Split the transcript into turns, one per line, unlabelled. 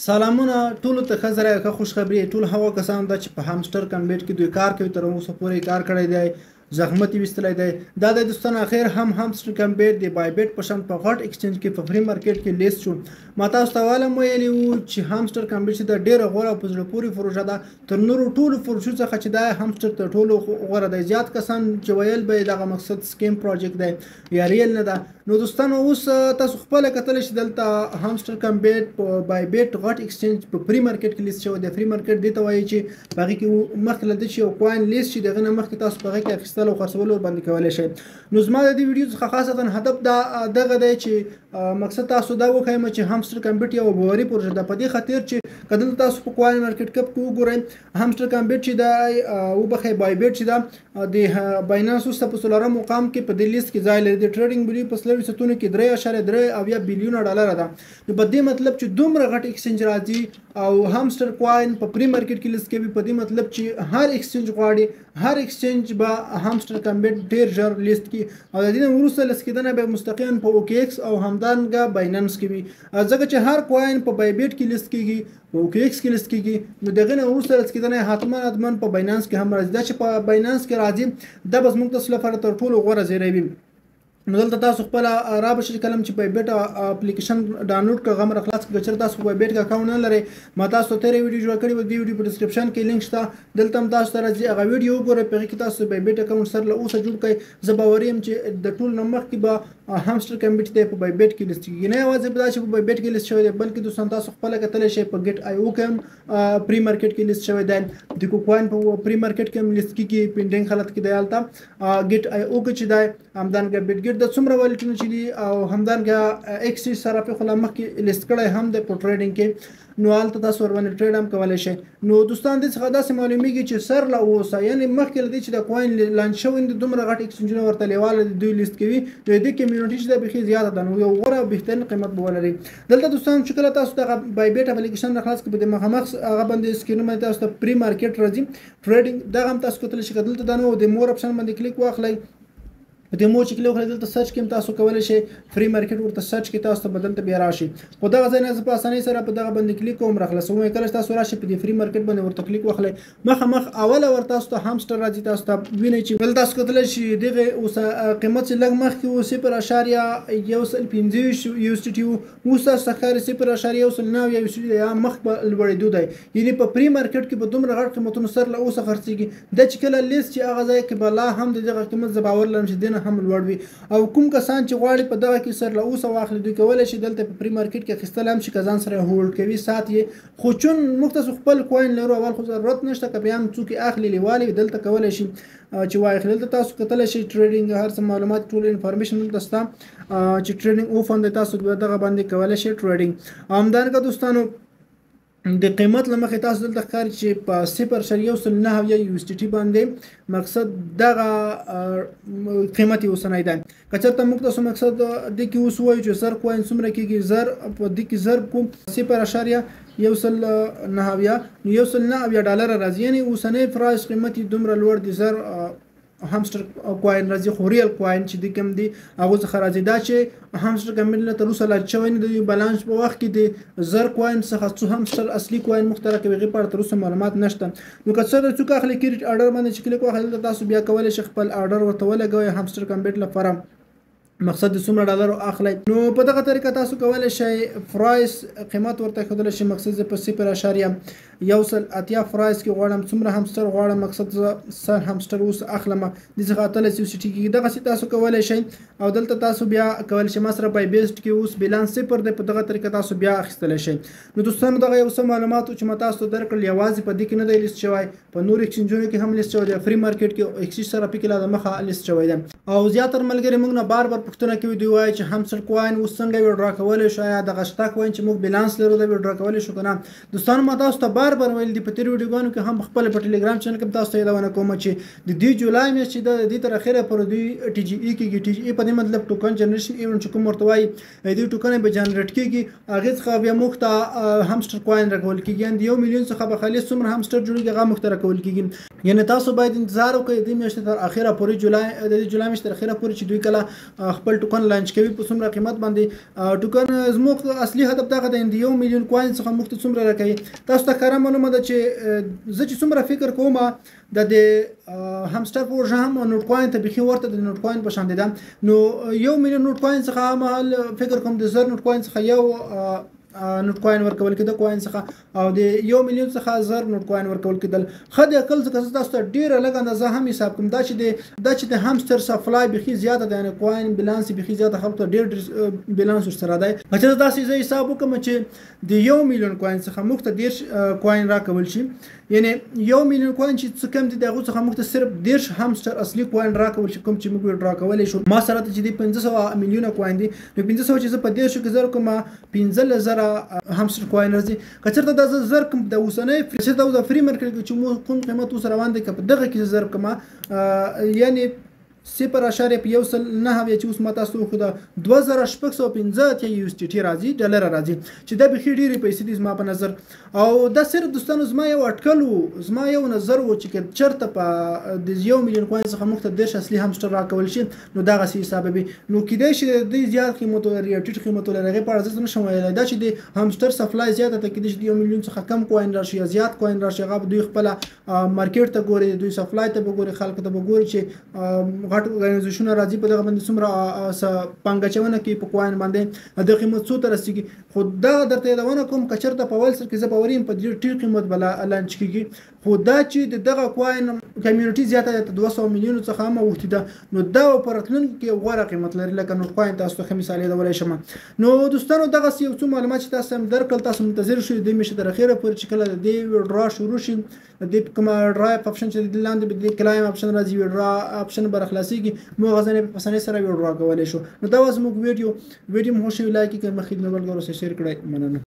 سلامونه ټولو ته ښه زری، ښه خوشخبری ټول هغو کسانو ته چې په همسټر کمبیټ کې دوی کار کوي، تر اوسه پورې کار کړی دی، زحمت یې ویستلی دی. دا د دوستانو اخر هم همسټر کمبیټ د بایبیټ په شان په غټ ایکسچینج کې په فري مارکیټ کې لیست شو. ما تاسو ته والم ویلي وو چې همسټر کمبیټ چې دا ډیره غوره او په زړه پورې پروژه ده، تر نورو ټولو پروژو څخه چې دا همسټر تر ټولو غوره دی. زیات کسان چې ویل به یې دغه مقصد سکیم پروجیکټ دی یا ریل نه ده. نو دوستانو اوس تاسو خپله کتلی شئ، دلته همسټر کمبیټ په بایبیټ غټ ایکسچینج په فري مارکیټ کې لیست شوی دی. فري مارکیټ دې ته وایي چې په هغې کې مخکې له دې چې یو کوین لیست شي، د هغې نه مخکې تاسو په هغې کې اخیستل او خرڅول ورباندې کولی شئ. نو زما د دې ویډیو څخه خاصتا هدف دا دغه دی چې مقصد تاسو دا وښایم چې همسټر کمبیټ یوه باوري پروژه ده، په دې خاطر چې که دلته تاسو په کوین مارکیټ کپ کې وګورئ، همسټر کمبیټ چې ده وبخښئ بایبیټ چې ده د بایننس وروسته په څلورم مقام کې په دې لیست کې ځای لري. د ټریډینګ ویلیو په 24 ساعتونو کې 3.73 بیلیونه ډالر ده. نو په دې مطلب چې دومره غټ ایکسچینج راځي او همسټر کوین په پری مارکیټ کې لیست کوي، په دې مطلب چې هر ایکسچینج غواړي، هر ایکسچینج به همسټر کمبیټ ډیر ژر لیست کړي او د دې نه وروسته لیست کېدنه به مستقیما په اوکی ایکس او همدارنګه بایننس کې وي، ځکه چې هر کوین په بایبیټ کې لیست کیږي، په اوکی ایکس کې لیست کیږي، نو د هغې نه وروسته لیست کېدنه حتما حتما په بایننس کې هم راځي. دا چې په بایننس کې راځي دا به زموږ تاسو لپاره تر ټولو غوره زیری وي. نو دلته تاسو خپله را به شئ کله چې بایبیټ اپلیکیشن ډاونلوډ کړئ، هغه مې راخلاص کړئ. که چېرې تاسو په بایبیټ کې اکاونټ نه لرئ، ما تاسو ته تېره ویډیو جوړه کړې وه، دې ویډیو په ډسکرپشن کې لینک شته، دلته هم تاسو ته راځي، هغه ویډیو وګورئ، په هغې کې تاسو بایبیټ اکاونټ سر له اوسه جوړ کړئ. زه باوري یم چې د ټولو نه مخکې به همسټر کمبیټ دی په بایبیټ کې لیست کېږي. نه یوازې دا چې په بایبیټ کې لیست شوی دی، بلکې دوستان تاسو خپله کتلی شئ په ګیټ آی او کې هم پری مارکیټ کې لیست شوی دی، د کوکوین په پری مارکیټ کې هم لیست کېږي، پینډینګ حالت کې دی هلته ګیټ آی او کې چې دی، همدارنګه بیټ ګیټ د څومره والټونه چې دي او همدارنګه ایکس ای صرافي خو لا مخکې لیست کړی هم دی په ټریډینګ کې، نو هلته تاسو ورباندې ټریډ هم کولی شئ. نو دوستان دې څخه داسې معلومیږي چې سر له اوسه، یعنې مخکې له دې چې د کوین لانچ شوی دی، دومره غټ ایکسچینجونه ورته لیواله دي، دوی لیست کوي، نو د دې کمیونټي چې ده بیخي زیاته ده، نو یو غوره او بهترین قیمت به ولري. دلته دوستان چې کله تاسو دغه بایبیټ اپلیکیشن راخلاص کړئ، په دې مخامخ هغه باندې سکرین باندې تاسو ته پری مارکیټ راځي ټریډینګ، دغه هم تاسو کتلی شئ. که دلته دا نو د مور اپشن باندې کلیک واخلئ، په دې مور چې کلیک وکړئ دلته سرچ کې هم تاسو کولی شئ فري مارکیټ ورته سرچ کړئ، تاسو ته به دلته بیا راشي. خو دغه ځای نه زه په اسانۍ سره په دغه باندې کلیک کوم راخلاصوم. کله چې تاسو راشئ په دې فري مارکیټ باندې ورته کلیک واخلئ، مخامخ اوله ور تاسو ته همسټر راځي، تاسو ته وینئ چې دلته تاسو کتلی شئ دغه اوس قیمت چې لږ مخکې و 0.125 یو اس ټي ټي و، اوس تاسو ته ښکاري 0.109 یو اس ټي ټي یا مخ په لوړېدو دی. یعنې په پری مارکیټ کې په دومره غټ قیمتونو سر له اوسه خرڅېږي. دا چې کله لیست چې هغه ځای کې به لا هم د دغه قیمت زه باور لرم چې دې نه هم لوړ وي. او کوم کسان چې غواړي په دغه کې سر له اوسه واخلي، دوی کولی شي دلته په پری مارکیټ کې اخیستل هم شي، که ځان سره هولډ کوي سات یې. خو چون موږ تاسو خپل کوین لرو، اول خو ضرورت نشته، که بیا هم څوک یې اخلي لیواله وي دلته کولی شي چې واخلي. دلته تاسو کتلی شئ ټریډینګ هر څه معلومات ټول انفارمیشن دلته شته چې ټریډینګ اوفن دی، تاسو دغه باندې کولی شئ ټریډینګ. همدارنګه دوستانو د قیمت له مخې تاسو دلته ښکاري چې په 0.109 یو اس ټي ټي باندې مقصد دغه قیمت یې اوسنی دی. که چېرته موږ تاسو مقصد دې کې اوس ووایو چې زر کوین څومره کېږي، زر په دې کې ضرب کو 0.109، نو 179 ډالره راځي. یعنې اوسنی پرایس قیمت یې دومره لوړ دی، زر همسټر کوین راځي، خو ریل کوین چې دی کوم دی هغو څخه راځي. دا چې همسټر کمبیټ نه تر اوسه لانچ شوی نه دی، بالانس په وخت کې د زر کوین څخه څو همسټر اصلي کوین موږ ته راکوي، هغې په اړه تر اوسه معلومات نشته. نو که څه څوک اخلي کریډیټ آرډر باندې چې کلیک واخلي، دلته تاسو بیا کولی شئ خپل آرډر ورته ولګوئ همسټر کمبیټ لپاره مقصد د څومره ډالرو اخلئ. نو په دغه طریقه تاسو کولی شئ پرایس قیمت ورته ښودلی شئ. مقصد زه په 0.180 پرایس کې غواړم څومره همسټر غواړم، مقصد زه سر همسټر اوس اخلم، دې څخه 18 یو ټي کېږي. دغسې تاسو کولی شئ. او دلته تاسو بیا کولی شئ ما سره بایبیسټ کې اوس بیلانس صفر دی، په دغه طریقه تاسو بیا اخیستلی شئ. نو دوستانو دغه یو څه معلومات چې ما تاسو ته درکړل، یوازې په دې کې نه دی لیست شوی، په نورو ایکسچینجونو کې هم لیست شوی دی، فري مارکیټ کې ایکسچینج صرافي کې لا د مخه لیست شوی دی. او زیاتره ملګري موږ نه بار بار پوښتنه کوي، دوی وایي چې همسټر کوین اوس څنګه ویډرا کولی شو، آیا دغه شته کوین چې موږ بیلانس لرو دا ویډرا کولی شو که نه؟ دوستانو ما تاسو ته بار بار ویل دي په تېرو ویډیوګانو کې هم خپل په ټلګرام چینل کې تاسو ته یادونه کوم چې د دې جولای میاشت چې ده د دې تر اخره پورې دوی ټي جي ای کېږي. ټي جي ای په دې مطلب ټوکن جنریشن ایونټ چې کوم ورته وایي، دې ټوکن به جنریټ کېږي، هغې څخه بیا موږ ته همسټر کوین راکول کېږي. یعنې د 1 میلیون څخه به خالص څومره همسټر جوړېږي هغه موږ ته راکول کېږي. یعنی تاسو باید انتظار وکړئ د دې میاشتې تر اخره پورې، جولای، د دې جولای میاشتې تر اخره پورې چې دوی کله خپل ټوکن لانچ کوي، په څومره قیمت باندې ټوکن. زموږ اصلي هدف دغه دی، د 1 میلیون coin څخه موږ ته څومره راکوي. تاسو ته ښکاره معلومه ده چې زه چې څومره فکر کوم، د دې همسټر پروژه هم نوټ کوین ته بیخي ورته د نوټ کوین په شان دی ده. نو 1 میلیون نوټ کوین څخه مهال فکر کوم د 1000 نوټ کوین څخه یو نوټ کوین ورکول کېده coin څخه، او د 1 میلیون څخه 1000 نوټ کوین ورکول کېدل. ښه د عقل ځکه زه تاسو ته ډیره لږه اندازه هم حساب کوم. دا چې د همسټر supply بیخي زیاته ده، یعنی coin balance بیخي زیاته، خلکو ته ډیر ډیر بیلانس ورسره دی. که چېرته داسې زه حساب وکړم چې د 1 میلیون coin څخه موږ ته 30 coin راکول شي، یعنی 1 میلیون coin چې څه کم دي، د هغو څخه موږ ته صرف 30 همسټر اصلي coin راکول شي، کوم چې موږ withdraw کولی شو. ما سره ته چې دی 500 میلیونه coin دي، نو 500 چې زه په 30 کې ضرب کوم، 15,000 همسټر coin راځي. که چېرته دا زه ضرب کوم د اوسنۍ، چېرته د free market کې چې مو کوم قیمت اوس روان دی، که په دغه کې زه ضرب کوم، یعنی 0.109 چې اوس ما تاسو وښوده، 2685 USDT راځي، ډالر راځي، چې دا بیخي ډېرې پیسې دي زما په نظر. او دا صرف دوستانو زما یو اټکل و، زما یو نظر و چې که چېرته په د 1 میلیون coin څخه موږ ته 30 اصلي همسټر راکول شي، نو دغسې حساب وي. نو کیدای شي د دې زیات قیمت ولري یا ټیټ قیمت ولري، هغې په اړه زه نه شم ویلی. دا چې د همسټر supply زیاته ده، کیدای شي د 1 میلیون څخه کم coin راشي یا زیات coin راشي. هغه به دوی خپله market ته ګوري، دوی supply ته به ګوري، خلکو ته به ګوري چې غټ ارګانایزیشنونه راځي، په دغه باندې څومره پانګه اچونه کوي، په coin باندې د قیمت څو ته رسیږي. خو دا درته یادونه کوم، که چېرته په اول سر کې زه باوري یم په ډېر ټیټ قیمت به launch کیږي، خو دا چې د دغه coin community زیاته ده، 200 میلیونو څخه هم اوښتې ده، نو دا په راتلونکي کې غوره قیمت لري، لکه نوټ کوین تاسو ته ښه مثال یادولی شم. نو دوستانو، دغسې یو څو معلومات چې تاسو هم درکړل. تاسو منتظر شئ د دې میاشتې تر اخره پورې چې کله د دې withdraw شروع شي، د دې کومه draw option چې د لاندې به د claim option راځي، withdraw option به راخلاصیږي، موږ غزنې په اسانۍ سره withdraw کولی شو. نو دا وه زموږ ویډیو. ویډیو مو خوښ شوی، like یې کړئ، مخکې د ملګرو سره share کړئ. مننه.